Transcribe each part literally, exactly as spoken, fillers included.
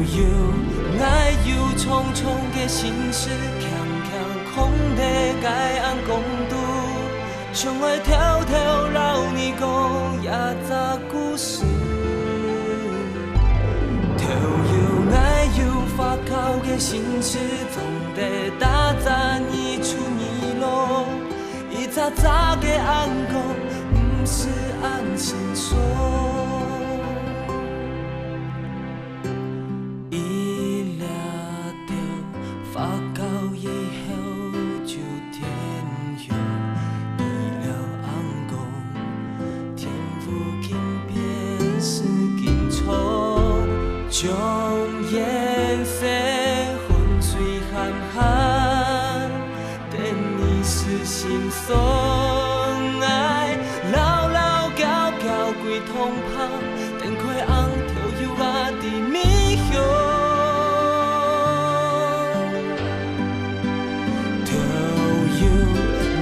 有，𠊎有重重个心事，輕輕囥在該暗光肚，想愛偷偷摎你講一隻故事。都有，𠊎有發酵个心事，總得打發你出二路。 一隻隻个暗光，毋使恁清爽。一粒粒發酵以後就天亮，一粒暗光，天父緊變是緊錯，將顏色混水喊喊。 等你死心酸，愛牢牢交交歸同伴，等開紅豆油啊的米香。都有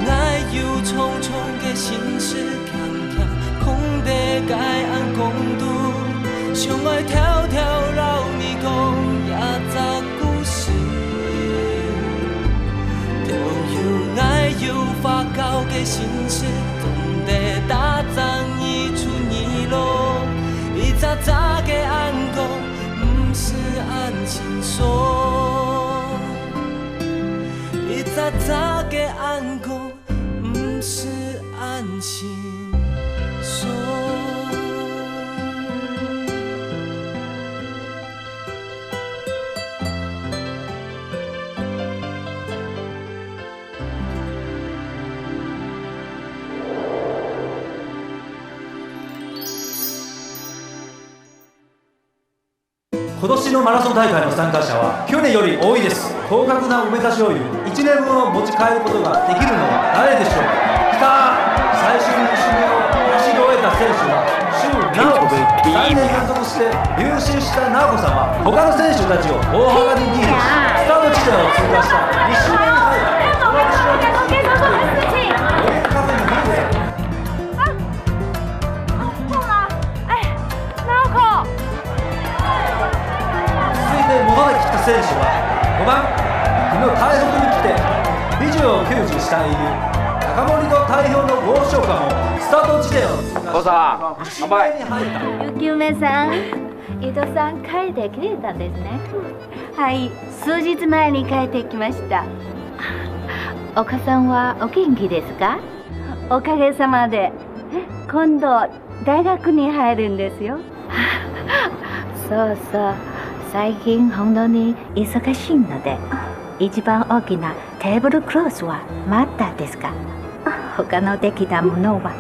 ，𠊎有重重个心事， 輕輕囥在該暗光肚，想愛偷偷摎你講一隻故事。都有，𠊎有發酵个心事，總得打發你出二路。一隻隻个暗光，毋使恁清爽。一隻隻个暗光， 毋使恁清爽。今年のマラソン大会の参加者は去年より多いです。高額な梅田商品いちねんぶんを持ち帰ることができるのは誰でしょうか？来た！最終の一周目を走り終えた選手は周直子。さんねん連続して優勝した直子さんは他の選手たちを大幅にリードし、スタート地点を通過した。一周目に入った。この後ろにおでんカフェに入る。 あ、あ、ほら、え、直子。続いて、野田北選手はごばん、国の台北に来て美女を救助した英雄、中森と太平洋の豪商館をスタート地点を通過し、さんばい。雪梅さん、井戸さん、彼で切れたんですね。はい、数日前に帰ってきました。お子さんはお元気ですか？おかげさまで。今度、大学に入るんですよ。そうそう。最近本当に忙しいので、一番大きなテーブルクロスはまだですか？他のできたものは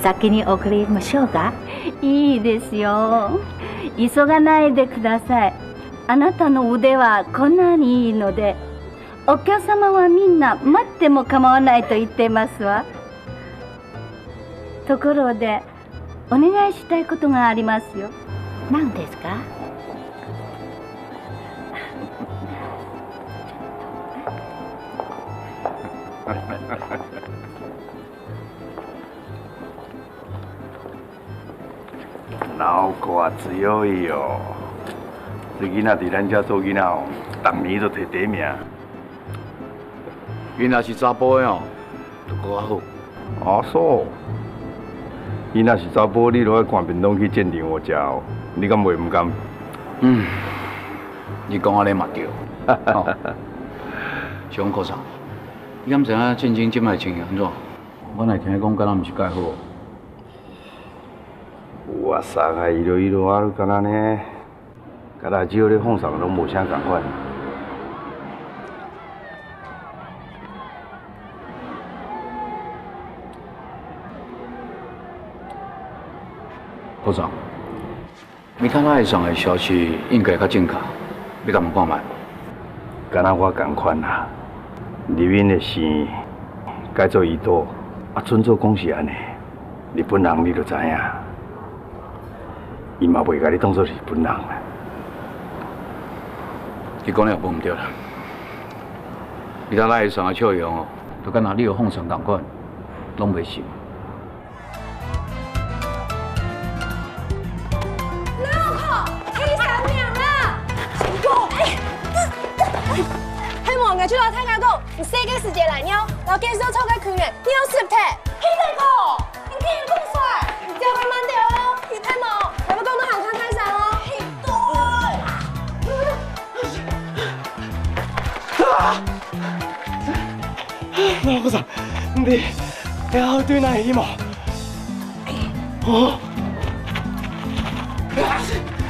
先に送りましょうか？いいですよ。急がないでください。あなたの腕はこんなにいいので、お客様はみんな待っても構わないと言っていますわ。ところで、お願いしたいことがありますよ。何ですか？直子啊，強いよ。這囡仔佇咱遮做囡仔哦，逐年都提第一名。伊若是查埔的哦，就閣較好。啊，so。伊若是查埔，你就愛捾便當去戰場予食哦，你敢袂毋甘？嗯，你講按呢嘛著。吼，小王科長，你敢知影戰爭這擺情形按怎？我哪聽講敢若毋是蓋好。 有啊，啥啊，一路一路啊，你敢若呢？甲若只有咧放送攏無啥共款。科長，米卡拉上个消息應該較正確，你敢有看覓？敢若我共款啊，入院的生改做移動，啊，準做講是按呢。 日本人你就知影，伊嘛袂甲你當做日本人啦。你講了無毋著啦。你看咱上个笑容哦，就敢若你有放送共款，攏袂信。老虎，第三名啦！就摎大家講，你細个時節來噭，摎介紹錯个區域，噭死忒。兄弟哥，你竟然講出來！你這下快慢點哦，你太忙，還會講到行康泰山哦。啊！老和尚，你，你還會對哪去無？哦。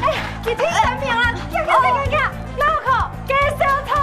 哎，你聽啥物啊？行行行行行，老和尚，介紹錯。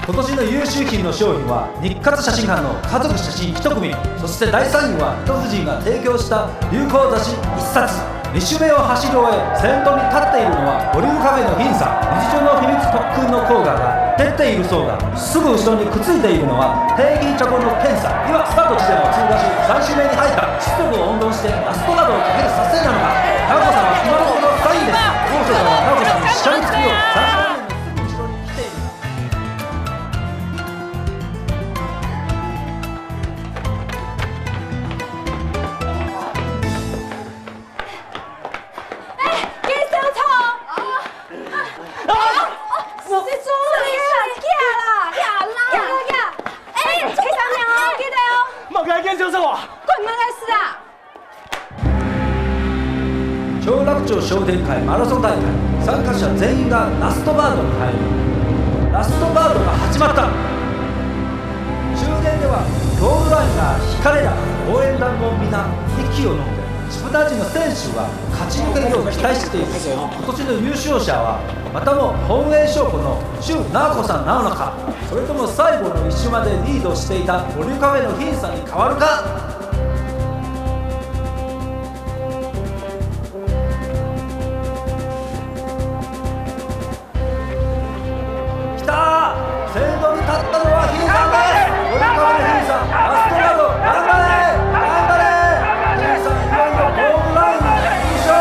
今年の優秀品の商品は、日活写真館の家族写真一組、そして第三位は、一筋が提供した流行雑誌一冊。二週目を走り終え、先頭に立っているのは、五流カフェの品さん。二次中の秘密特訓の講義が出ているそうだ。すぐ後ろにくっついているのは、平均チョコのケンさん。今、スタート地点を通過し、三周目に入った。湿度を温存して、ラストガードをかける作戦なのか。直子さんは今のところさんいです。王将さんは直子さんにしがみつくよう、三周目のすぐ後ろに来ている。 哎，介紹錯！啊！啊！你做啥啦？呀啦！呀啦呀！哎，介紹名哦，記得哦。麼个介紹錯啊？關麼个事啊？長樂町商店街マラソン大会、参加者全員がラストバードに入る。ラストバードが始まった。終点では、ゴールラインが引かれた。応援団もみんな息を飲んで、自分たちの選手は勝ち抜けるよう期待している。今年の優勝者は、またも本命将校の周直子さんなのか、それとも最後の一周までリードしていた五流カフェの品さんに変わるか。 来た！先頭に立ったのは品さんです。追いかける品さん、ラストラン、頑張れ！頑張れ！品さん、いよいよゴールラインに優勝。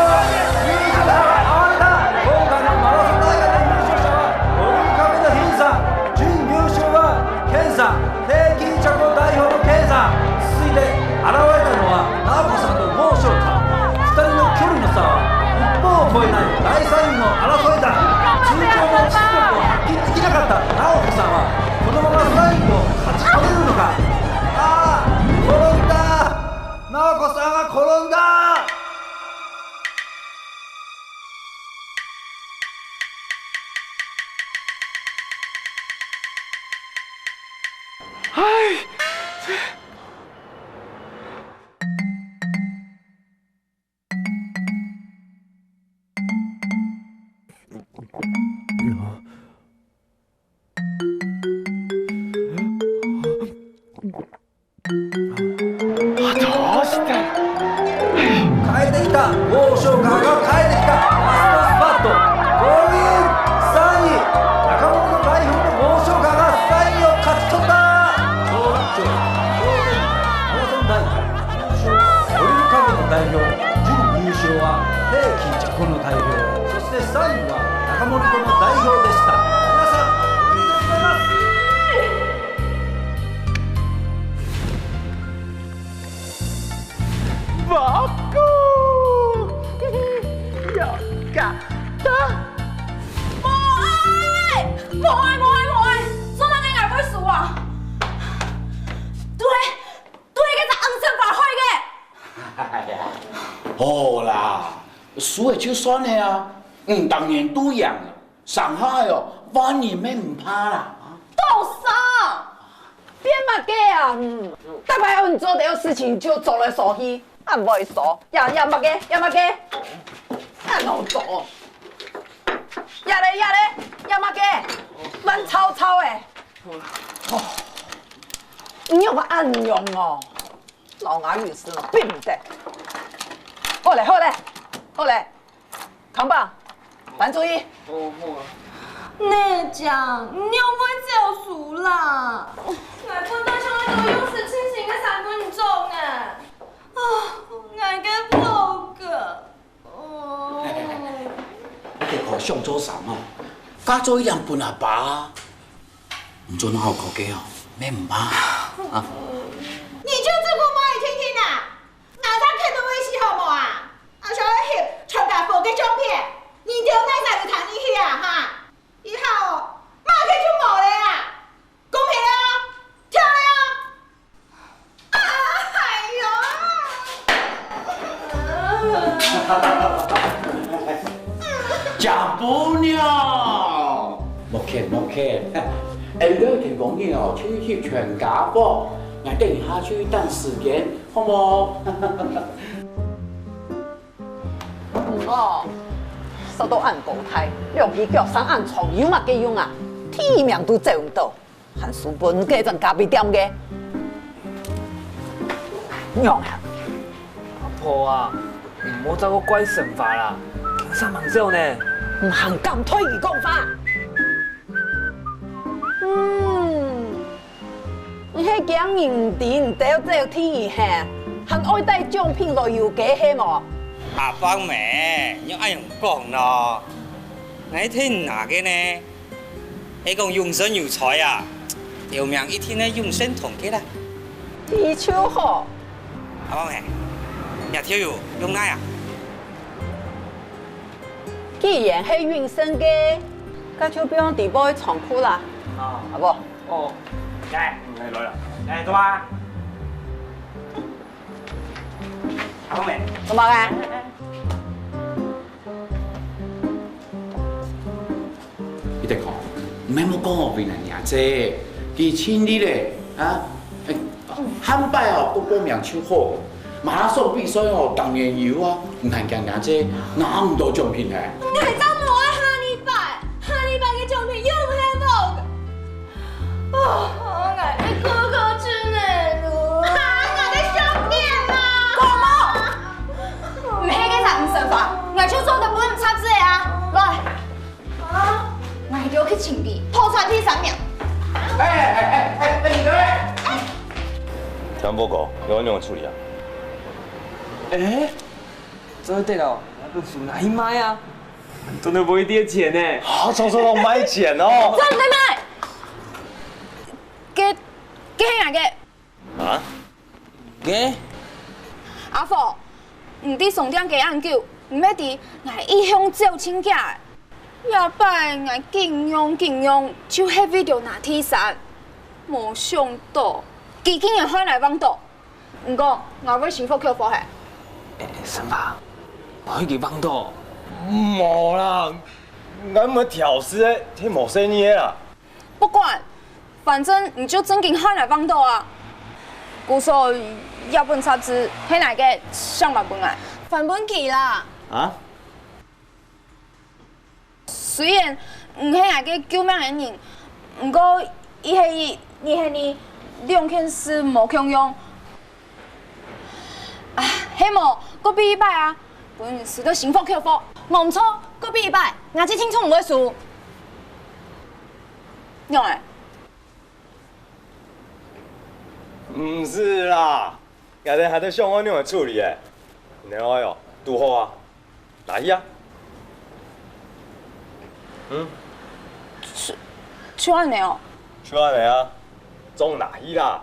優勝者は現れた。今回のマラソン大会の優勝者は、追いかける品さん。準優勝は、ケンさん。 平均チョコ代表のケンさん。続いて現れたのは、直子さんと豪商館。二人の距離の差は一本を超えない。第三位の争いだ。通常の実力を発揮できなかった直子さんは、このままさんいを勝ち取れるのか。ああ、転んだ。直子さんは転んだ。 どうして？ 帰ってきた豪商館が、帰ってきた。ラストスパート、ゴールイン。さんい、中本の代表の豪商館がさんいを勝ち取った。長楽町商店街マラソン大会優勝は、五流カフェの代表。準優勝は、平均チョコの代表。そしてさんいは、中本の代表でした。皆さん、おめでとうございます。 無辜！よかった！無愛！無愛，無愛，無愛！做麼个𠊎會輸啊？都係，都係該隻鵪鶉發害个！哎呀，好啦，輸了就算了啊，你當然都贏了。 傷害哦，萬人乜毋怕啦。多少？變麼个啊？嗯，逐擺愛你做兜事情就做來做去，恁會做，呀呀麼个，呀麼个，恁好做。呀咧呀咧，呀麼个，亂吵吵誒。哦，你有個恁樣哦，老牙語是並毋得。好咧，好咧，好咧。 康寶，班主任。哦，好啊。你講，你又毋會走數啦？𠊎本來想愛用時清醒个三分鐘呢。啊，𠊎个破格。哦。你這下想做啥哦？嫁做一兩分阿爸。 你做哪好搞个哦，免毋怕啊。你就只顧罵聽聽啊！哪隻看到會死好無啊？啊，想要翕全家福个相片，你就丈母娘，莫客，莫客。哎，你聽講你哦，出去全家福，𠊎等一下去等時間，好無？毋好，生到恁高大，兩支腳生恁長，有麼个用啊？第一名都走毋到。 還輸分該間咖啡店个。娘啊！阿婆啊，毋好再過怪生活啦，驚啥吂走呢？你還敢對佢講話？嗯，你係驚人知你兜走第一係，還愛帶獎品來遊街係無？阿芳姆，你愛仰講咯？𠊎替你拿个呢。 係講永生有財啊，條命一定係永生堂个啦。你就好。阿芳姆，這條油用哪啊？既然係永生个，該就放在背倉庫啦。啊，阿婆。哦，來，來來啦，來，走啊。阿芳姆，做麼个？ 你兜看，毋係無講哦，為難若姐，佢盡力咧，啊，哎，下擺哦，多報名就好。馬拉松比賽哦，當然有啊，毋通驚若姐拿毋到獎品呢。𠊎正無愛下禮拜，下禮拜个獎品又毋係無。哦，𠊎个哥哥之內路。哈，𠊎个兄弟啦！講麼？毋係个啥物說法，𠊎就做得分你插嘴啊！來。 啊，𠊎兜去尋佢，拖出來第三名。哎哎哎哎哎，你等！天福哥，你愛仰般處理啊？哎，做得哦，𠊎本書拿去賣啊，做得分一點錢呢。好，早知道賣錢哦。做毋得賣。該，該係𠊎个。 啊？該？阿福，你在商店徛恁久，你毋係知𠊎一向走盡遽个。這擺𠊎緊用緊用，就係為著拿第三，無想到，佢竟然還來橫倒。毋過，𠊎會心服口服係。哎，生發，𠊎去佢橫倒。無啦，𠊎毋係挑事个，係無細義个啦。 不管，反正你就正經還來橫倒啊！故所這本雜誌係𠊎个，請還分𠊎。還分佢啦！啊？雖然你係𠊎个救命恩人，毋過一係你，二係你，兩件事無共樣。啊，係無，過比一擺啊！ 分你輸到心服口服。無毋著，過比一擺，𠊎一定就毋會輸。仰仔？毋使啦，𠊎兜還在想愛仰般處理咧。你愛哦，堵好啊，拿去啊。嗯，就，就恁仔哦。就恁仔啊，總拿去啦。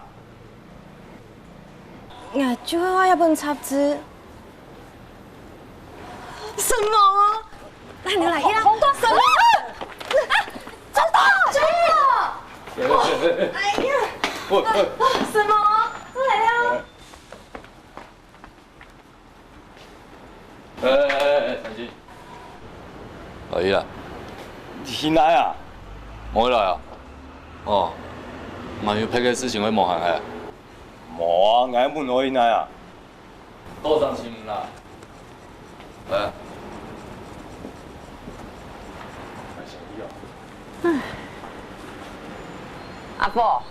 𠊎就愛這本雜誌。 什麼？那你來呀！什麼？啊！找到！找到！哎呀！什麼？來了！哎哎哎哎，小心！可以了。你來啊？我來啊。哦，還有別个事情會麻煩係？無啊，𠊎本來來啊。 多謝你啦。來。阿福，啊？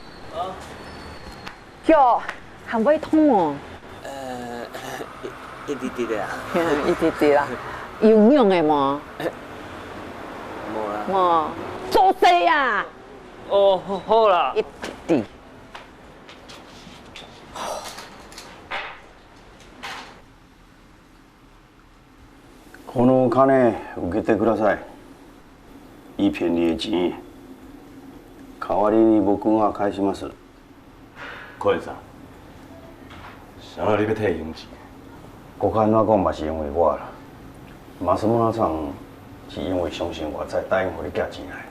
腳還會痛哦？呃，一，一滴滴个啊。一滴滴啦。有癢个無？無啦。無。做事啊！哦，好，好啦。一滴滴。 この金受けてください。一便宜个錢。代わりに僕が返します。これさ、啥人你要替你用錢？我看哪講嘛是因為我啦。松村さん是因為相信我才答應予你寄錢來。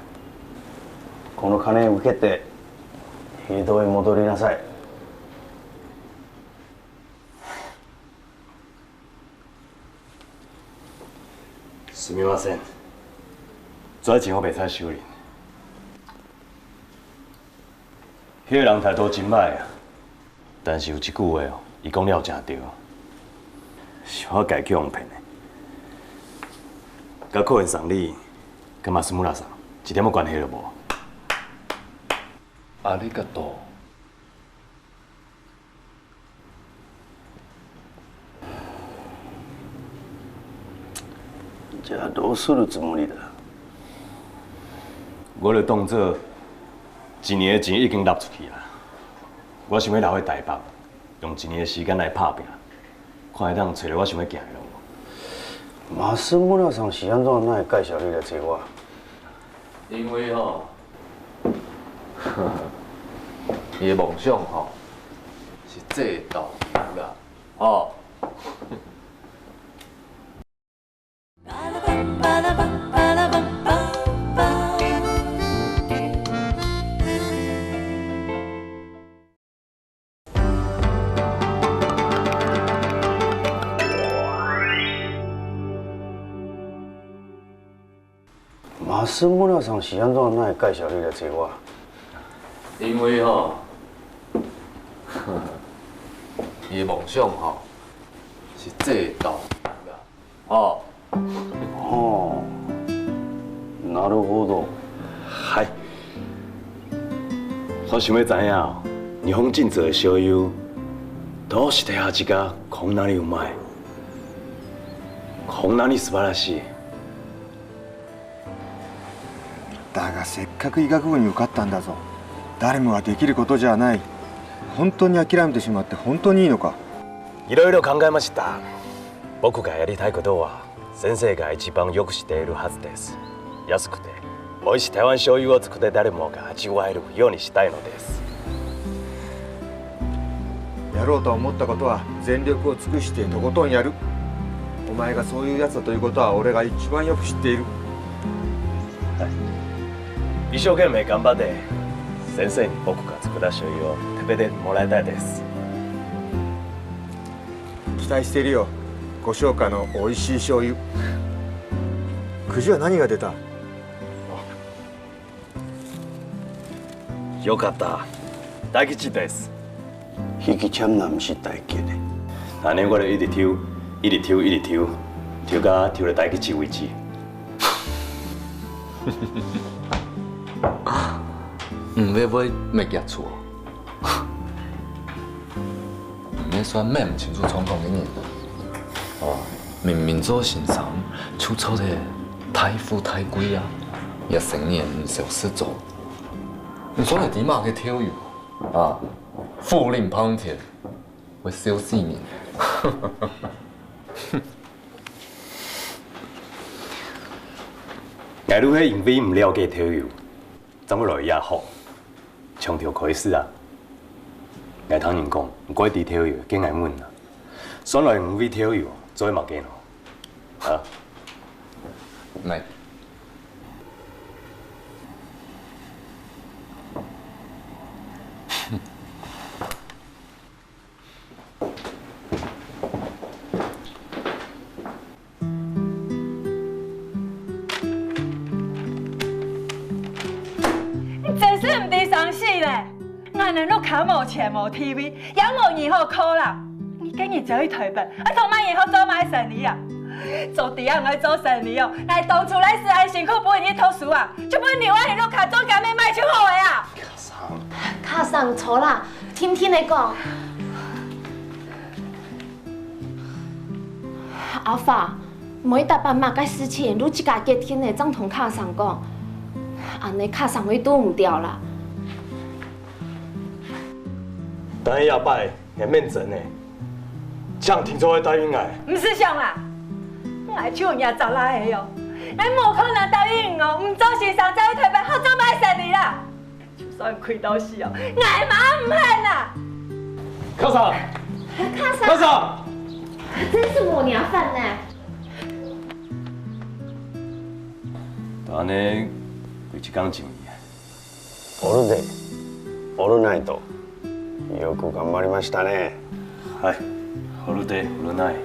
この金受けて、江戸へ戻りなさい。すみません。這錢我袂使收恁。彼个人態度真歹啊，但是有一句話哦，伊講了真對。是我家己予人騙的。佮客人送禮，佮松村さん一點仔關係都無。ありがとう。 じゃあどうするつもりだ？我就當做一年的錢已經納出去啊。我想欲留佇台北，用一年的時間來拍拚，看會當揣著我想欲行的路。松村さん是按怎哪會介紹你來揣我？因為吼，伊的夢想吼，是做導遊啦，吼。 松村さん是按怎哪會介紹你來揣我？因為吼，伊的夢想吼，是做導遊啦，吼。吼，なるほど。はい。我想欲知影，日本人做的醬油，どうして味がこんなにうまい？こんなに素晴らしい。 だがせっかく医学部に受かったんだぞ。誰もができることじゃない。本当に諦めてしまって本当にいいのか？いろいろ考えました。僕がやりたいことは、先生が一番よく知っているはずです。安くて美味しい台湾醤油を作って誰もが味わえるようにしたいのです。 やろうと思ったことは全力を尽くしてとことんやる。お前がそういうやつだということは俺が一番よく知っている。一生懸命頑張って、先生に僕が作った醤油を食べてもらいたいです。期待しているよ、胡椒花の美味しい醤油。くじは何が出た？ よかった。大吉です。引きちゃんなんし大吉で。何年過来一直抽，一直抽，一直抽，抽到抽到大吉為止。毋會買物件厝哦？ 毋免算，買毋清楚狀況个人。哦，明明做先生，就做得大富大貴啊！一生人毋愁食做。你做得知麼个豆油啊？富臨胖田，會笑死人。𠊎就係因為毋了解豆油，正會來這學。 從頭開始啊！𠊎聽人講，毋怪知豆油，該𠊎問啊。算來你為豆油做麼个呢？啊？來。 你真係毋知傷心咧！𠊎等屋下無錢無地位，也無人好靠啦！你今日走去台北，愛做麼人好做麼生理啊？早知影愛做生理哦，𠊎當初來時恁辛苦分你讀書啊，就分留在你屋下做乾妹賣就好个啊！ 卡桑，卡桑，坐啦，定定仔講。阿發，毋好打扮麼个事情，你自家決定仔正同卡桑講，恁仔卡桑會堵毋著啦。但係這擺 𠊎面前呢，請定著愛答應𠊎。毋使想啦，𠊎就若隻蝲仔哦，𠊎無可能答應你哦，毋做先生，走去台北學做麼个生理啦。就算虧到死哦，𠊎嘛毋肯啦。卡桑，卡桑，卡桑，真是無良犯呢。就恁仔，規日講情義啊。 オールデイ、オールナイト、よく頑張りましたね。はい、オールデイ、オールナイト。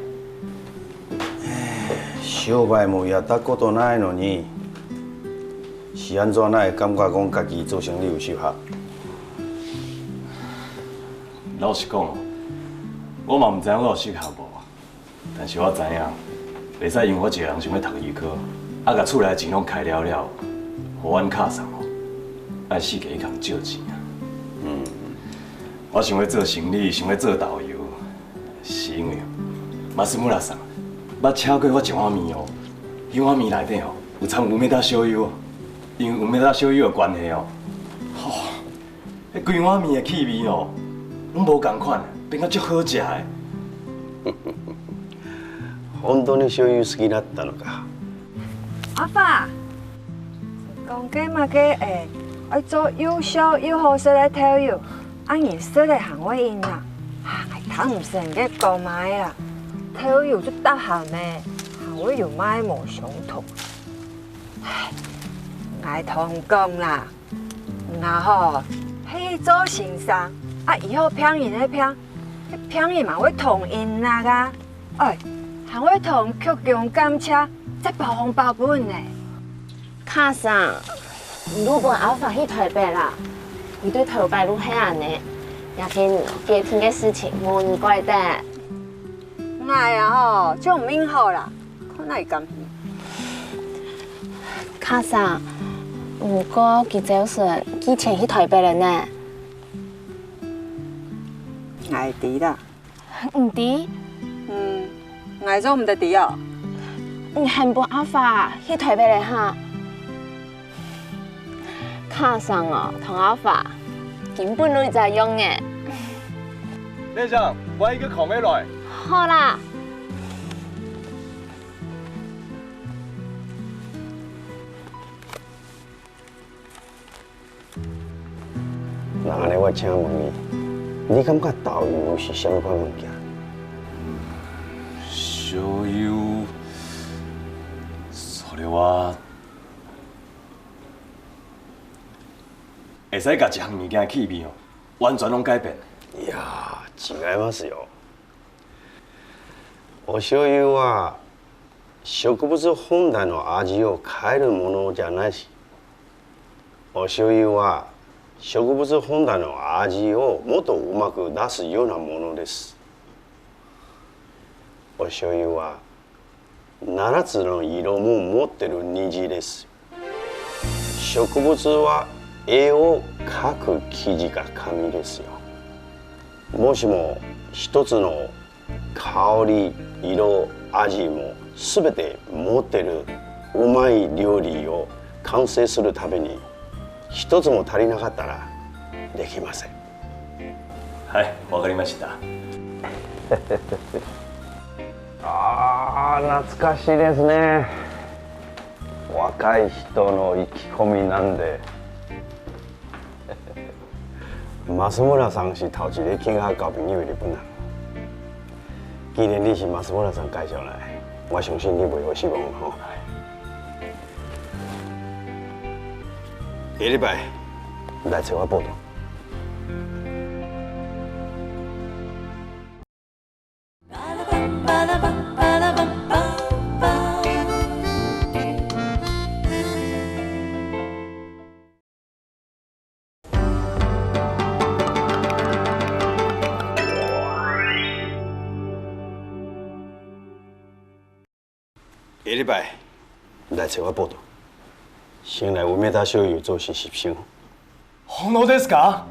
商売もやったことないのに、是安怎哪會感覺講家己做生理有適合？老實講，我嘛毋知影我有適合無。 但是我知影，袂使因為我一个人想欲讀醫科，啊，共厝內錢攏開了了，予阮卡桑哦，愛四界去共借錢啊。嗯，我想欲做生理，想欲做導遊，是因為馬斯穆拉桑捌請過我一碗麵哦，彼碗麵內底哦，有摻烏梅達燒油哦，因為烏梅達燒油的關係哦，吼， 彼規碗麵的氣味哦，攏無仝款，變甲足好食的。本当にそういう好きだったのか。阿發，講个麼个誒，愛做又燒又好食个豆油，恁樣食个還會贏啊！哈，𠊎聽毋識你講麼个啦，豆油就搭鹹个，還會有麼个無相同？唉，𠊎同你講啦， 𠊎吼，係做先生，啊，以後騙人个騙，騙人嘛會同人拿啊，哎，還會同曲弓感謝，再包紅包分呢。卡桑，你就分阿發去台北啦，佢對頭擺就係恁呢，也係決定个事情，無人怪得。𠊎啊吼，就毋好啦，看哪會甘心。 卡桑，毋過佢朝晨寄錢去台北了呢。𠊎知啦。你知？嗯，𠊎做毋得知哦。你喊分阿發去台北了哈？卡桑哦，同阿發根本就一隻樣誒。先生，換一個空位來。好啦。 若恁呢，我請問你，你感覺豆油是啥物款物件？豆油，それは、會使共一項物件氣味哦，完全攏改變。いや、違いますよ。お醤油は、植物本来の味を変えるものじゃないし、お醤油は植物本来の味をもっとうまく出すようなものです。お醤油は七つの色も持ってる虹です。植物は絵を描く生地か紙ですよ。もしも一つの香り、色、味もすべて持ってるうまい料理を完成するために、一つも足りなかったらできません。はい、わかりました。ああ、懐かしいですね。若い人の意気込みなんで。 松村さん是頭一个肯佮交朋友的日本人。既然你是松村さん介紹來，我相信你袂會失望吼。下禮拜來揣我報到。 下禮拜來揣我報到。先來梅田商事做實習生。本当ですか？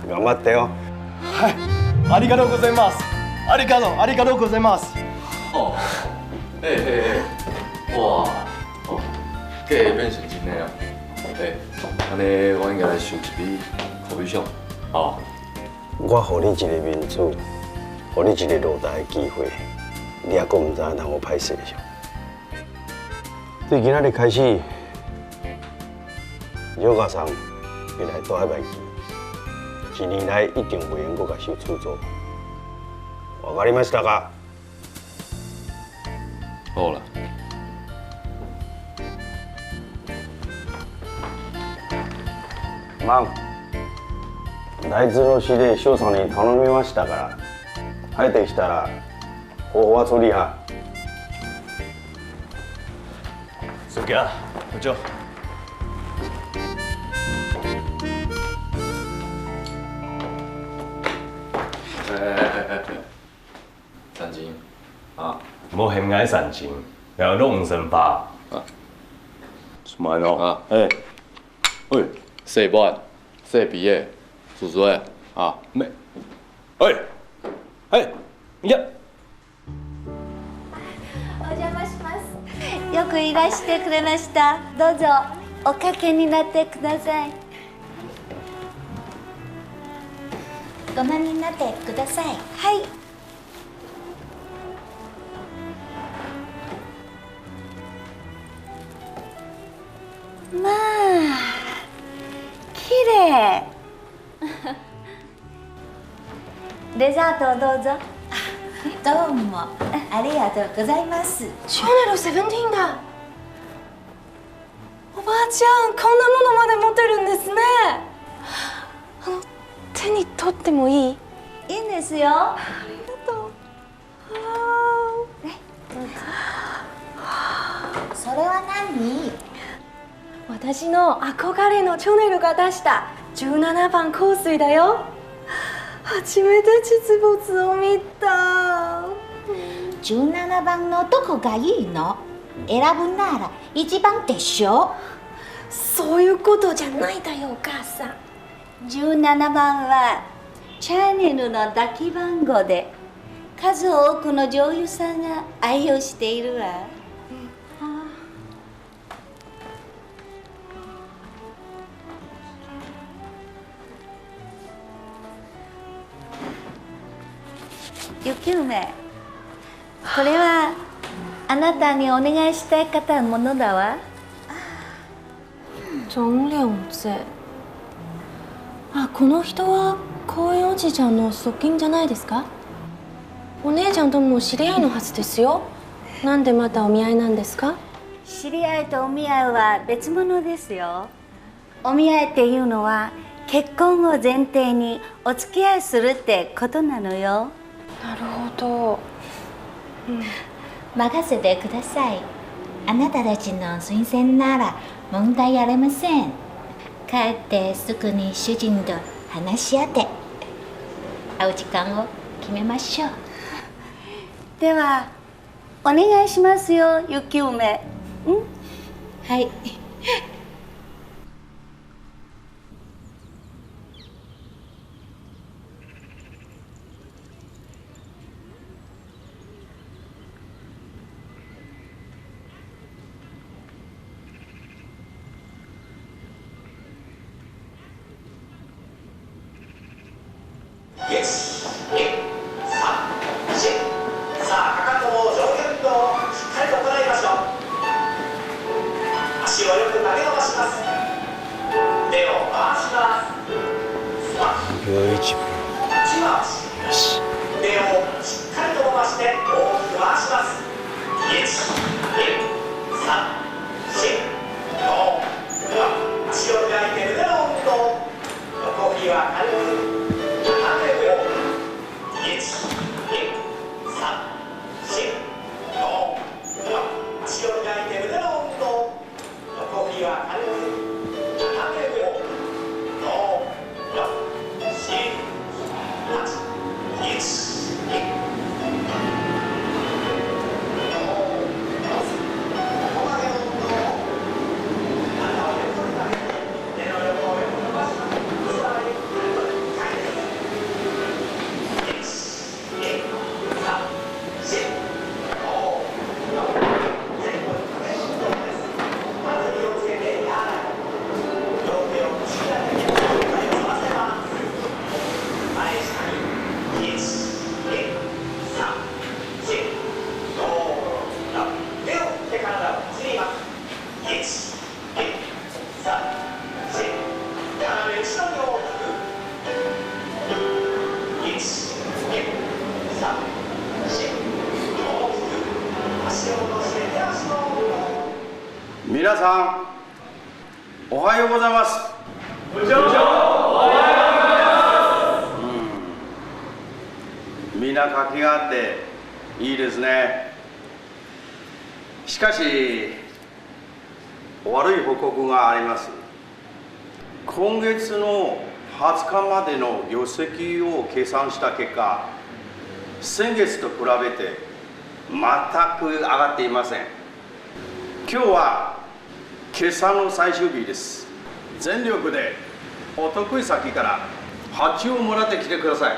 頑張ってよ。はい。ありがとうございます。ありがとう、ありがとうございます。哦，嘿嘿嘿，哇，哦，計變成真的啊！哎，按呢我應該來收一筆口語上。哦， 我予你一个面子，予你一个落台的機會，你猶閣毋知影通好歹勢咧。對今仔日開始，優雅桑會來蹛佇外地，一年內一定袂用閣共收厝租。わかりましたか？ 好啦。マン、大豆の仕入れ、翔さんに頼みましたから、入ってきたら、方法は通りや。OK啊，部長。哎哎哎哎哎，三金啊，莫喊𠊎三金，要弄人吧。啊，什麼喏？啊，哎，喂，細妹，細妹仔，叔叔仔，啊，妹，哎，哎，呀。 お邪魔します。よくいらしてくれました。どうぞ、おかけになってください。ご覧になってください。はい。まあ、きれい。 デザートをどうぞ。あ、どうも。ありがとうございます。シャネルセブンティーンだ。おばあちゃん、こんなものまで持ってるんですね。あの、手に取ってもいい？いいんですよ。ありがとう。 それは何？私の憧れのシャネルが出した十七番香水だよ。初めて実物を見た。十七番のどこがいいの？選ぶなら一番でしょ？そういうことじゃないだよ、お母さん。 十七番は、シャネルの抱き番号で、数多くの女優さんが愛用しているわ。雪梅、これはあなたにお願いしたかったものだわ。 長良寺。あ、この人は公園おじちゃんの側近じゃないですか？お姉ちゃんとも知り合いのはずですよ。なんでまたお見合いなんですか？知り合いとお見合いは別物ですよ。お見合いっていうのは、結婚を前提にお付き合いするってことなのよ。なるほど。任せてください。あなたたちの推薦なら問題ありません。帰ってすぐに主人と話し合って、会う時間を決めましょう。では、お願いしますよ、雪梅。ん？はい。 一、二、三、四。さあ、かかとを上下運動、しっかりと行いましょう。足をよく曲げ伸ばします。腕を回します。スクワット。良一君。足回し。よし。腕をしっかりと伸ばして大きく回します。一、二、三、四、五、六。足を開いて胸の運動。横振りは軽く。斜め上を。一、二、三、四、五、六。足を開いて胸の運動。横振りは軽く。斜め上を。五、六、七、八。一、二。横曲げの運動。体を横に曲げて、手の横を横に伸ばします。そしたら、皆さん、おはようございます。部長、おはようございます。うん。みんな活気があっていいですね。しかし、悪い報告があります。今月のはつかまでの業績を計算した結果、先月と比べて全く上がっていません。今日は決算の最終日です。全力でお得意先から発注をもらってきてください。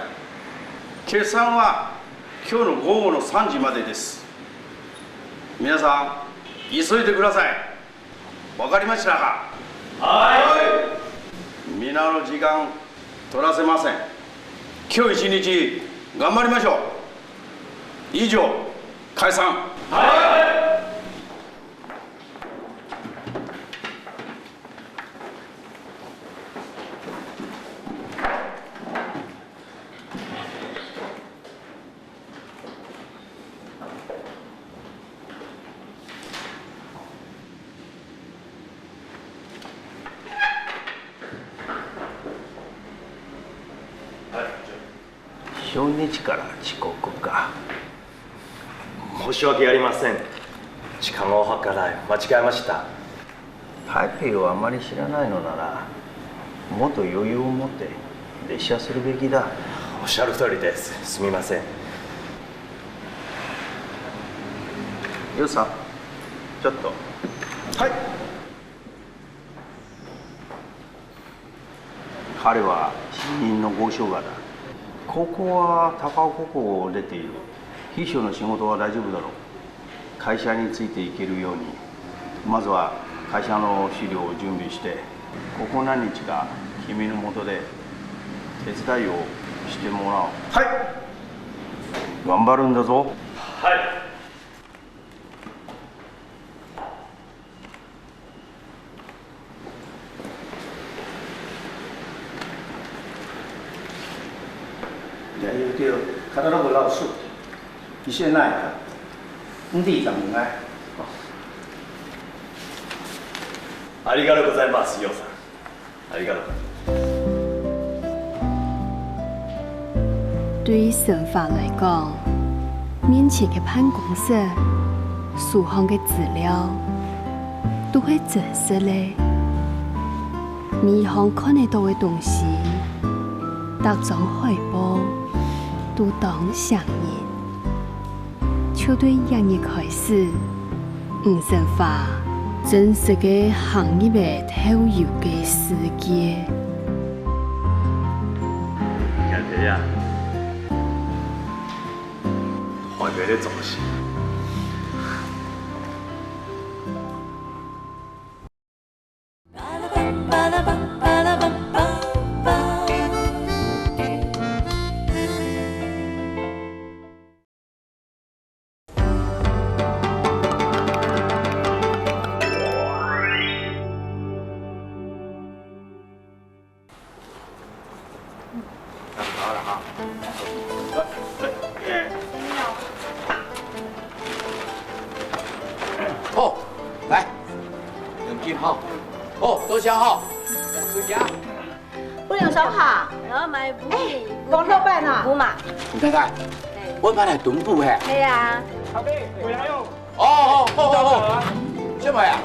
決算は今日の午後のさんじまでです。皆さん、急いでください。わかりましたか？はい。皆の時間取らせません。今日一日頑張りましょう。以上、解散。はい。初日から遅刻か。申し訳ありません。時間を計らい、間違えました。台北をあまり知らないのなら、もっと余裕を持って列車するべきだ。おっしゃる通りです。すみません。よさ、ちょっと。はい。彼は新任の交渉官だ。ここは高尾空港を出ている。秘書の仕事は大丈夫だろう。会社についていけるように、まずは会社の資料を準備して、ここ何日か君のもとで手伝いをしてもらおう。はい。頑張るんだぞ。はい。いや、言うてよ、肩の子老师，你现在啊，你地长应该。ありがとうございます、よさん。ありがとう。對於沈華來講，面前个辦公室、書項个資料，都係真實个。每項看得到个東西，逐張海報，都當像人。 就對這日開始，吳沈華真實个行入了豆油个世界。你看這樣，壞壞的東西。 好，來，兩斤哈。好，多謝哈。收下。 不能收哈，然後買五米，哎，王老闆啊。五碼。吳太太，哎。我買來囤補嘿。對啊。哦，哦，好，好，好。先買啊。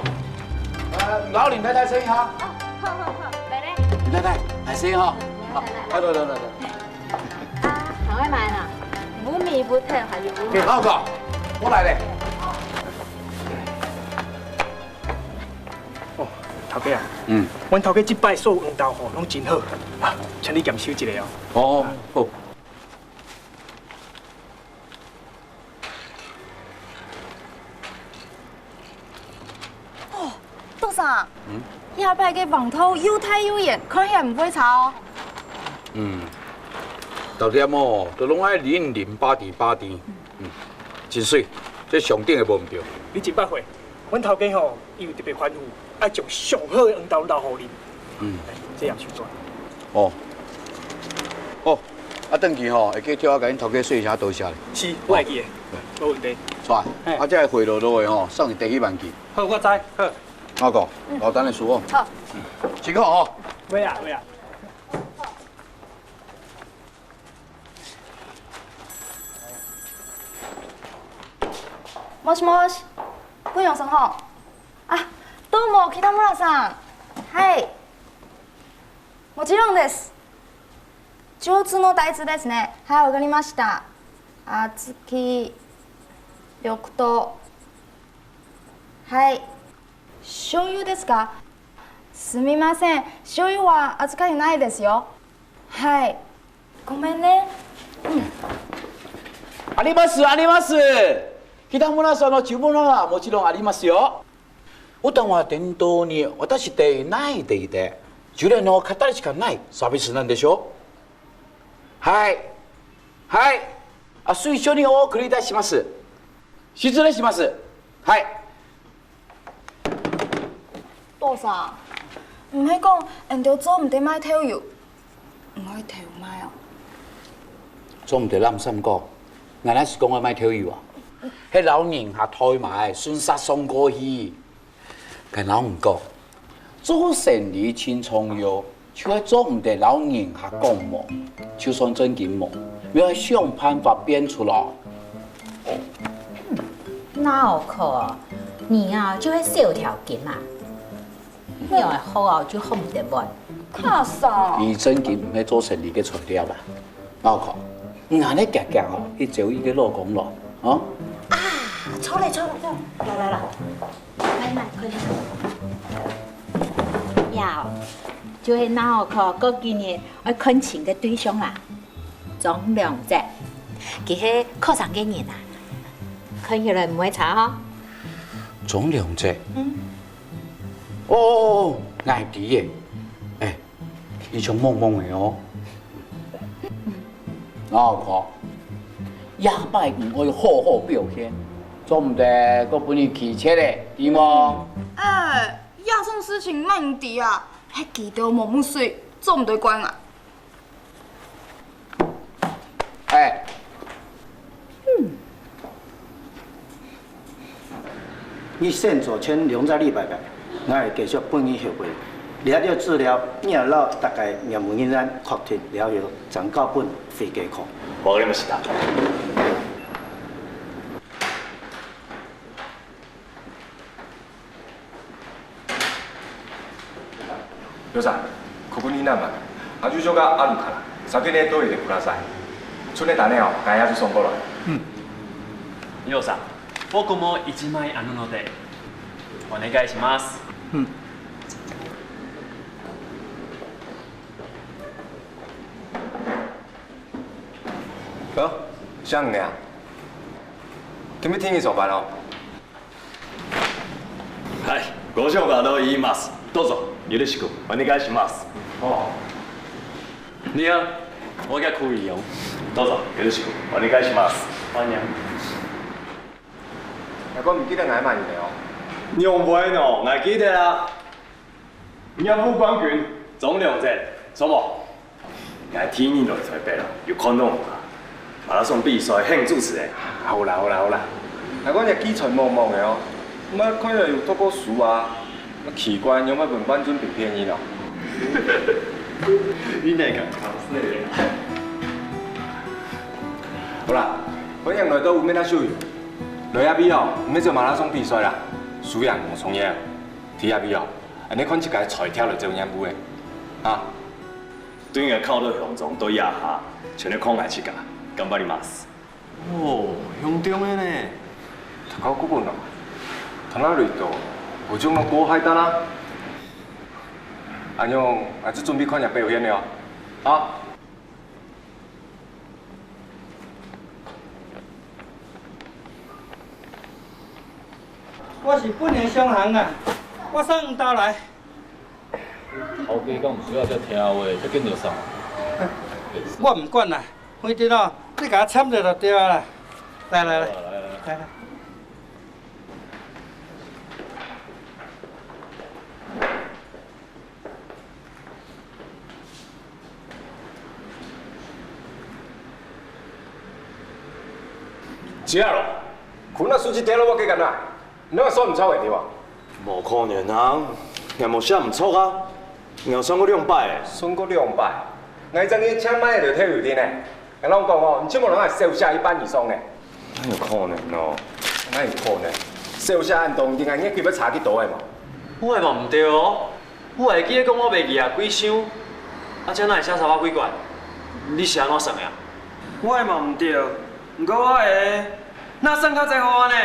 呃，勞林太太先哈。哦，好，好，好，來嘞。林太太，來先哈。好，來，來，來，來，來。啊，趕快買啦，五米不退還有五碼。哎，老哥，我來嘞。 哦，頭家啊，嗯。阮頭家這擺所有黃豆吼，攏真好，啊，請你驗收一下哦。哦，好。哦，多桑，嗯？這擺个黃豆又大又圓，看起來毋會差哦。嗯，豆店哦，都攏愛零零八滴八滴，嗯，真媠，這上等个無毋著。你真捌貨。 阮頭家吼，伊有特別吩咐，愛將上好个黃豆留予恁。嗯。哎，這樣去做。哦。哦，啊，轉去吼，會記得替我共恁頭家說一聲多謝咧。是，我會記得。哦。無問題。出來，嘿。啊，這个貨落落的吼，送去第一萬斤。好，我知。好。阿哥，嗯。勞煩你收哦。好。辛苦哦。袂啊，袂啊。 もしもし、阮楊生吼。啊，どうも、北村さん。はい。もちろんです。上通の大豆ですね。はい、わかりました。小豆、綠豆。はい。醤油ですか？すみません。醤油は預かりないですよ。はい。ごめんね。あります、あります。北村さんの注文はもちろんありますよ。おたんは店頭に渡していないでいて、ジュレの語りしかないサービスなんでしょう。はい。はい。あ、随所にお送りいたします。失礼します。はい。父さん、毋係講，𠊎兜做毋得賣豆油，毋愛豆賣哦。做毋得濫糝講，𠊎哪時講愛賣豆油啊？係摎人客代賣，順續送過去。𠊎摎你講，做生理盡重要，就係做毋得摎人客講無，就算正經無，也愛想辦法變出來。哪有可能？你啊，就係少條筋啊！ 你愛學哦，就學毋得會。卡桑，佢正經毋係做生理个材料啦。我講，你恁呢遽遽哦，去招一個老公咯，哦？啊，出來出來出來，來來來，來來，快點。要，就係那我靠，過幾日愛看清个對象啦。張良哲，佢係靠上个人啊，看起來毋會差哦。張良哲，嗯。 哦，𠊎知耶。哎，你像懵懵个哦。老婆，下擺你愛好好表現，做毋得過分你氣切咧，知無？哎，亞松事情慢點啊，還幾多毛毛水，做毋得怪啊。 哎，你先做千兩隻禮拜个，𠊎會繼續分你後背。這兜資料，你愛摎大家業務人員確定了後，正交分會計科。わかりました。 予算、確認ナンバー、発注書があるから、先に取ってください。それで種を開発送過来。予算、僕も一枚あるので、お願いします。好，想你啊，今日天氣上班哦。 はい、ご紹介と言います。どうぞよろしくお願いします。你好，我叫苦雨勇。どうぞよろしくお願いします。欢迎。你講毋記得𠊎麼人哦？仰會呢？𠊎記得啊。業務冠軍，張良哲，著無？ 𠊎第二日來台北啦，有看到你啊！馬拉松比賽，係你主持个。好啦好啦好啦，𠊎講你基層茫茫个哦，毋係看起來有讀過書啊？奇怪，仰會分觀眾評評你哦？你哪敢講？好啦，歡迎來到烏面大秀，來這位哦，毋係做馬拉松比賽啦，輸贏無重要，在這位哦，恁呢看自家个才調來做任務个，啊！ 對𠊎考到鄉長到這下，全係靠𠊎自家，頑張ります。哦，鄉長个呢？高過分哦，他那裡的，我就能過海單啦。恁樣，𠊎就準備看你表現了，啊！ 我是本地商行啊，我送你到來。頭家敢毋需要遮聽話，遮緊就送。我毋管啦，反正哦，你甲我簽落就對啊啦。來來來，來來來。來來。 姐啊，你若手機跌落我个間啊，你算毋著个對無？無可能啊，𠊎無寫毋著啊，𠊎算過兩擺。算過兩擺？𠊎一隻月淨賣一條豆油鋰呢。𠊎摎你講哦，你這無人還少寫一半以上呢。哪有可能哦？哪有可能？少寫恁多，你知𠊎月給要差幾多个無？我个嘛毋對哦，我會記得講我賣二十幾箱，啊，遮哪會寫三百幾罐？你是安怎算个啊？我个嘛毋對，毋過我个，哪算較濟好安呢？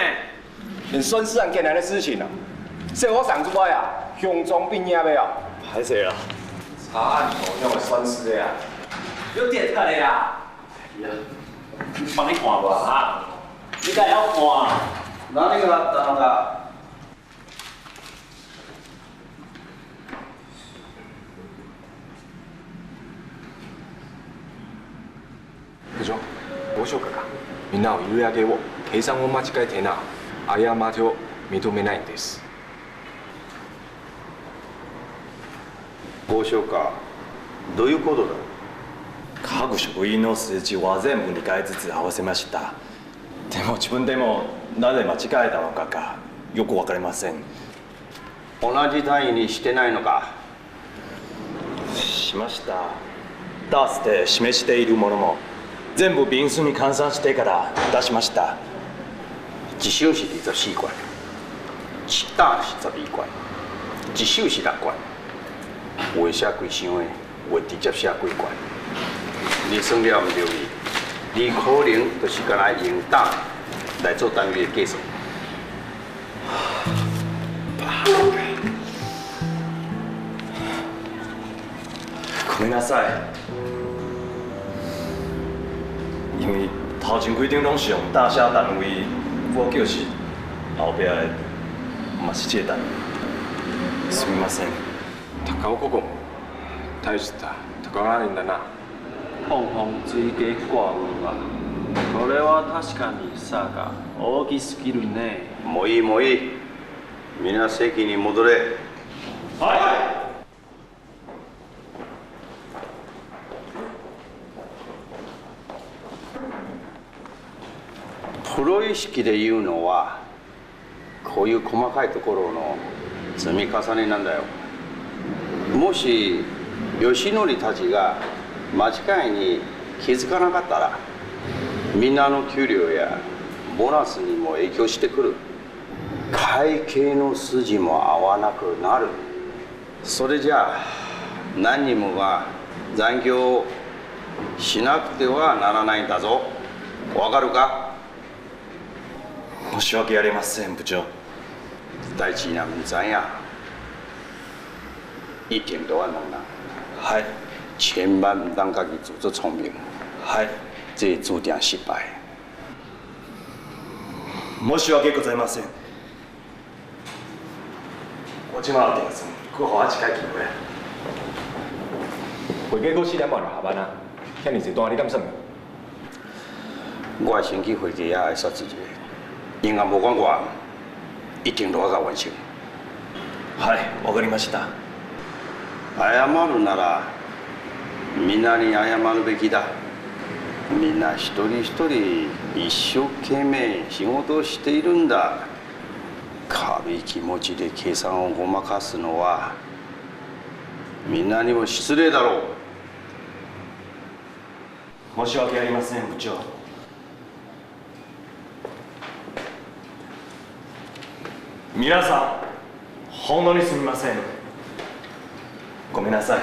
連損失恁簡單个事情啊，這我上次啊，雄中畢業个啊。歹勢啦，查案頭就會損失个啊，有跌開个啦。哎呀，你幫你看無啊？你敢會曉看？哪裡有啊？等下。 部長、交涉官、みんなを許してください。計算を間違えていたら、過ちを認めないんです。交涉官、どういうことだ？各職員の数字は全部にかいずつ合わせました。でも自分でもなぜ間違えたのかがよくわかりません。 同じ単位にしてないのか？しました。出して示しているものも、全部瓶数に換算してから出しました。一箱是二十四罐，一擔是十二罐，一箱是六罐。有的寫幾箱的，有的直接寫幾罐。你算了毋對去，你可能就是干焦用擔來做單位的計算。 ごめんなさい。因為頭前幾張攏是用大寫單位，我叫是後壁的嘛是這个單位。すみません。高ここも大したとこないんだな。 鳳凰水雞掛牛肉。これは確かに差が大きすぎるね。もういい、もういい。みんな席に戻れ。はい。プロ意識で言うのは、 こういう細かいところの積み重ねなんだよ。もし、吉典たちが間違いに気づかなかったら、みんなの給料やボーナスにも影響してくる。会計の筋も合わなくなる。それじゃあ、何人もが残業しなくてはならないんだぞ。わかるか？ 申し訳ありません、部長。代誌若毋知影，一定都愛問人。はい。千萬毋通家己自作聰明。はい。這注定失敗。申し訳ございません。 我這馬有訂餐，閣予我一擺機會。會計閣四點半就下班啊，遐爾濟單你敢算？我會先去會計遐挨拶一下，因為無管我，一定都愛共完成。はい、わかりました。謝るなら、みんなに謝るべきだ。みんな一人一人一生懸命仕事をしているんだ。 軽い気持ちで計算をごまかすのは、みんなにも失礼だろう。申し訳ありません、部長。皆さん、本当にすみません。ごめんなさい。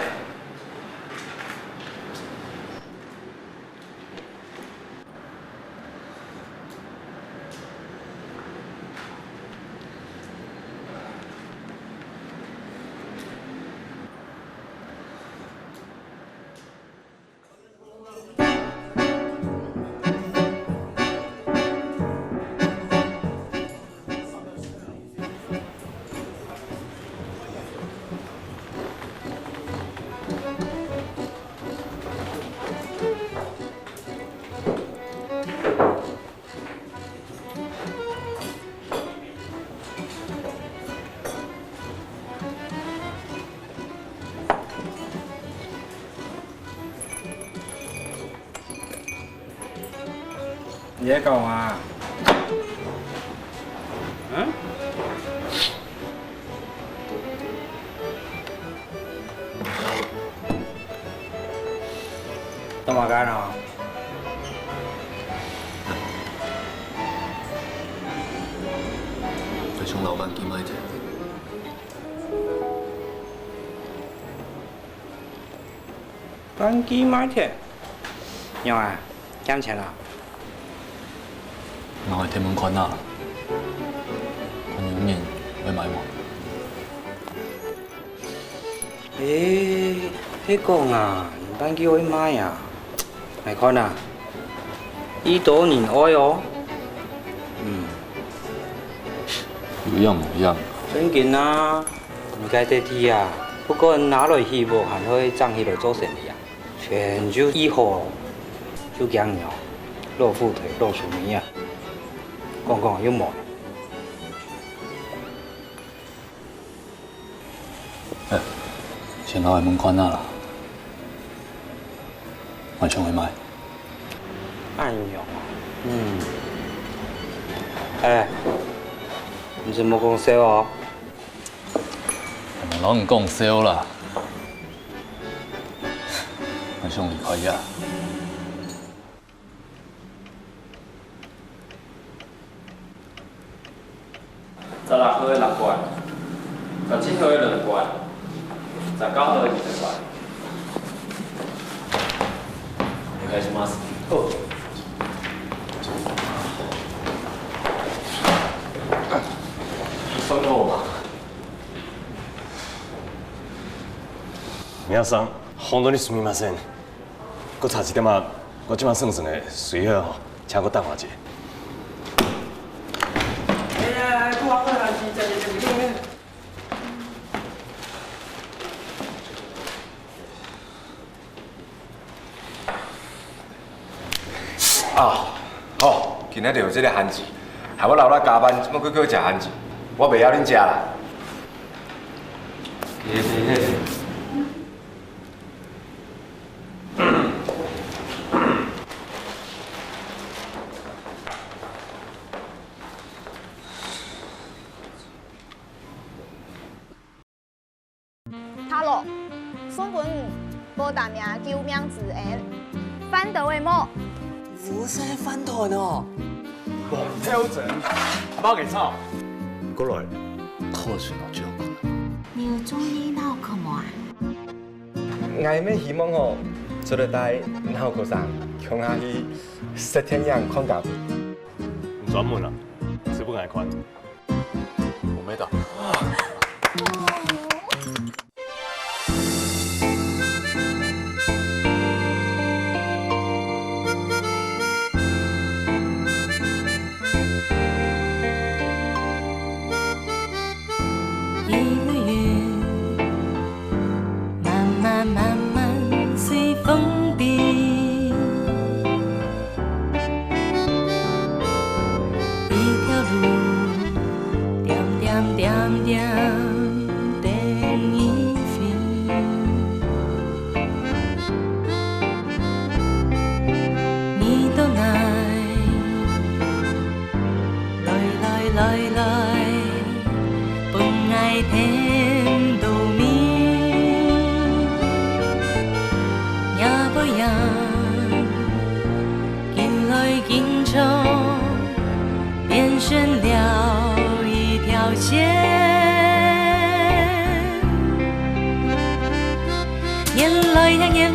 你在幹嘛？嗯？幹嘛幹啊？想老闆去買的。單機賣忒，仰啊？減錢啊？𠊎去問看啊，看有人會買無？誒，係講啊，你單機會賣啊？𠊎看啊，已多人愛哦。嗯。有影無影？正經啊，你該垤地啊，不管拿來起屋，還係整起來做生理啊。 全就一號，就驚你哦，老虎頭、老鼠尾啊，講講又無。哎，先拿來問看啊啦，還想愛買？哎喲，嗯，哎，你係無講笑哦？ 𠊎摎你講笑啦，𠊎想離開這。十六號个六罐，十七號个兩罐，十九號个二十罐。お願いします。好。你算好嗎？ 皆さん、本当にすみません。过差一点仔，我這馬算算个，隨後吼，請過等我一下。啊，好，今仔日有這个番薯，害我留落加班，這馬閣叫我食番薯，我袂曉恁食啦。Hello，送分你報答名救命之恩，飯兜仔無？毋使飯團哦。黃頭陣，莫个吵。過來，討錢哦，就。你有注意腦殼無啊？𠊎乜希望吼，做得帶腦殼生共下去食電影、看咖啡。你專門啊，食分𠊎看。 我沒打。一个月，慢慢慢慢随风飞。 一条路，点点点点等你飞。你到哪？来来来来，分𠊎添多味。也不要 紧来紧走，变成了一条线。年来呀年